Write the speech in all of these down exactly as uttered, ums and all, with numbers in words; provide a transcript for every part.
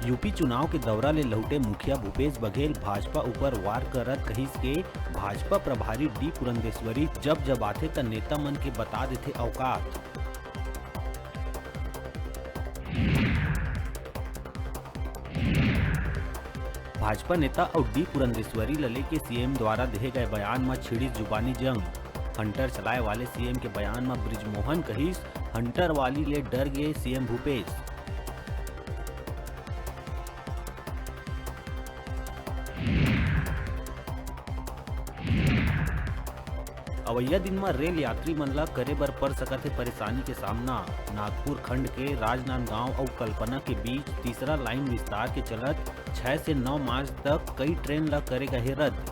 UP चुनाव के दौरा ले लहुटे मुखिया भूपेश बघेल भाजपा ऊपर वार करत कहिस के भाजपा प्रभारी डी पुरंदेश्वरी जब जब आथे त नेता मन के बता देथे औकात। भाजपा नेता अउ डी पुरंदेश्वरी ल लेके सीएम द्वारा देहे गए बयान म छिड़िस जुबानी जंग। हंटर चलाए वाले सीएम के बयान म बृजमोहन कहिस, हंटर वाली ले डर गे सीएम भूपेश। अवइया दिन म रेल यात्री मन ला करे बर पड़ सकत हे परेशानी के सामना। नागपुर खंड के राजनांदगांव अउ कल्पना के बीच तीसरा लाइन विस्तार के चलत छह से नौ मार्च तक कई ट्रेन ला करे गए हे रद्द।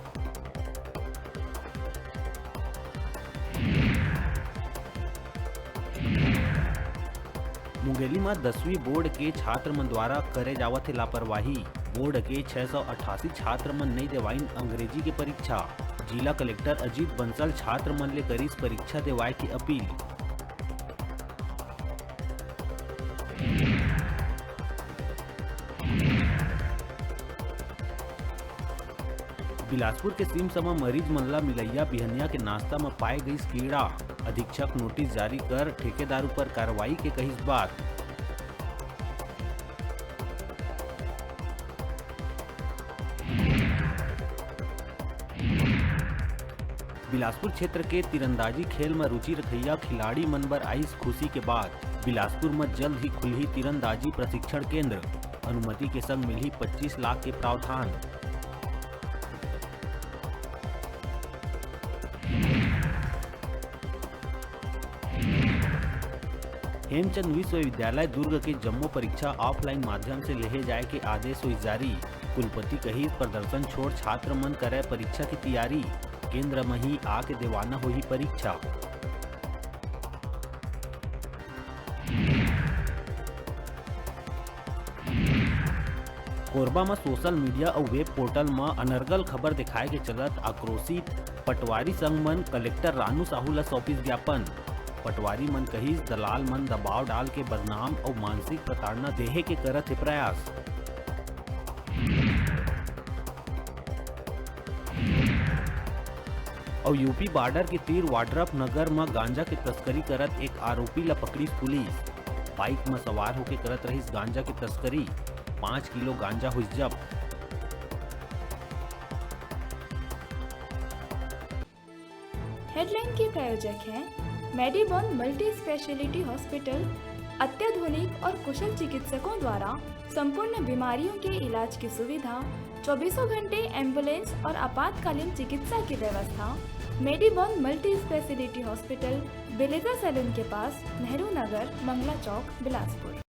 मुंगेली म दसवीं बोर्ड के छात्र मन द्वारा करे जावत हे लापरवाही। बोर्ड के छह सौ अट्ठासी छात्र मन नइ देवाइन अंग्रेजी के परीक्षा। जिला कलेक्टर अजीत बंसल छात्र मन ले करिस परीक्षा देवाए के अपील। बिलासपुर के सिमसमा मरीज मन ला मिलइया बिहनिया के नाश्ता म पाए गईस कीड़ा। अधीक्षक नोटिस जारी कर ठेकेदार ऊपर कार्रवाई के कहिस बात। बिलासपुर क्षेत्र के तीरंदाजी खेल म रुचि रखइया खिलाड़ी मन बर आइस खुशी के बात। बिलासपुर म जल्द ही खुलही तीरंदाजी प्रशिक्षण केंद्र। अनुमति के संग मिलही पच्चीस लाख के प्रावधान। हेमचंद विश्वविद्यालय दुर्ग के जम्मो परीक्षा ऑफलाइन माध्यम से लेहे जाए के आदेश होइस जारी। कुलपति कहिस, प्रदर्शन छोड़ छात्र मन करय परीक्षा की तैयारी। केंद्र म ही आके देवाना होही परीक्षा। कोरबा म सोशल मीडिया अउ वेब पोर्टल म अनर्गल खबर दिखाए के चलत आक्रोशित पटवारी संघ मन कलेक्टर रानू साहू ल सौंपिस ज्ञापन। पटवारी मन कहिस, दलाल मन दबाव डाल के बदनाम अउ मानसिक प्रताड़ना देहे के करत हे प्रयास। अउ यूपी बॉर्डर के तीर वाड्रफ नगर म गांजा के तस्करी करत एक आरोपी ल पकड़िस पुलिस। बाइक म सवार होके करत रहिस गांजा के तस्करी, पाँच किलो गांजा होइस जब्त। हेडलाइन के प्रायोजक हैं मेडीबॉन मल्टी स्पेशलिटी हॉस्पिटल। अत्याधुनिक और कुशल चिकित्सकों द्वारा संपूर्ण बीमारियों के इलाज की सुविधा, चौबीसों घंटे एम्बुलेंस और आपातकालीन चिकित्सा की व्यवस्था। मेडीबॉन मल्टी स्पेशलिटी हॉस्पिटल, बिलेजा सैलून के पास, नेहरू नगर, मंगला चौक, बिलासपुर।